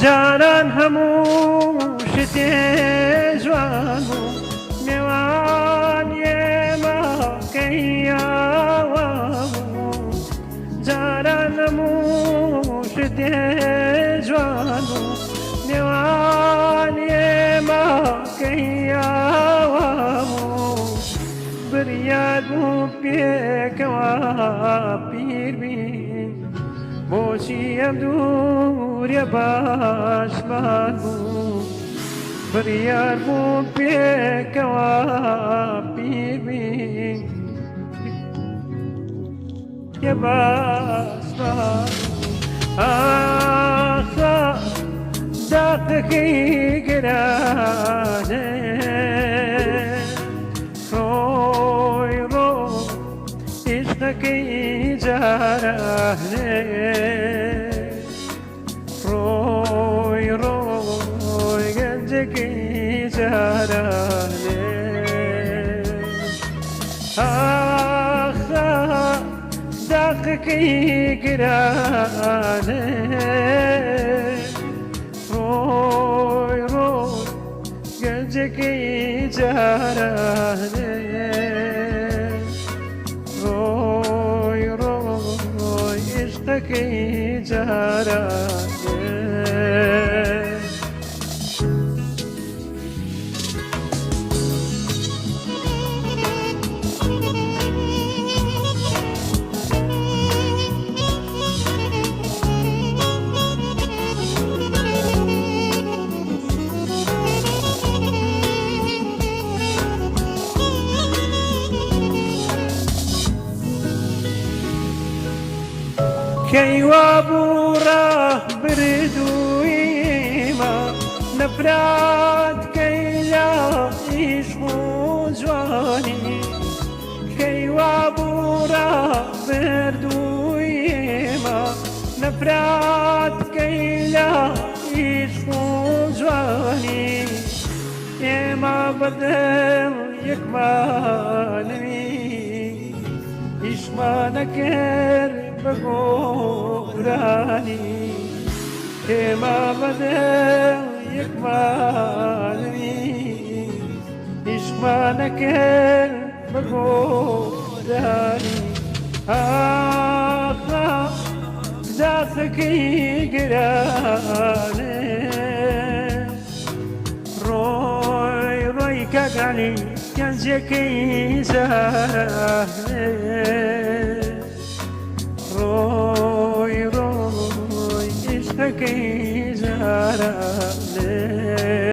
جاران هەموو شتێ جوان بوو، نێوان ئێمە کەیاوە بوو. جاران هەموو شتێ جوان بوو، نێوان ئێمە کەیاوە بوو. بڕیار بوو پێکەوە پیر بین، بۆچی ئەم دووریە باشمان بوو. بڕیار بوو پێکەوە پیر بین، یە باشمان ئاخ داخەکەی گرانێ. ڕۆی ڕۆ عیشقەکەی جارانێ، ڕۆی ڕۆی گەنجەکەی جارانێ. ئاخ داخەکەی گرانێ، ڕۆی ڕۆی گەنجەکەی جارانێ، ڕۆی ڕۆی عیشقەکەی جارانێ. کەی وا بوو ڕابردوویمە نەفرات کەی لە عیشق و جوانی، کەی وا بوو ڕابردوویمە نەفرات کەی لە عیشق و جوانی. ئێمە بەدڵ یەکمانەوی، ئیشمان نەکرد بە گۆرانی. ئێمە بەدڵ یەکمانەوی، ئیشمان نەکرد بە گۆرانی. ئاخ داخەکەی گرانێ، ڕۆی ڕۆی کاک عەلی گەنجەکەی جارانێ، ڕۆی ڕۆی عیشقەکەی جارانێ.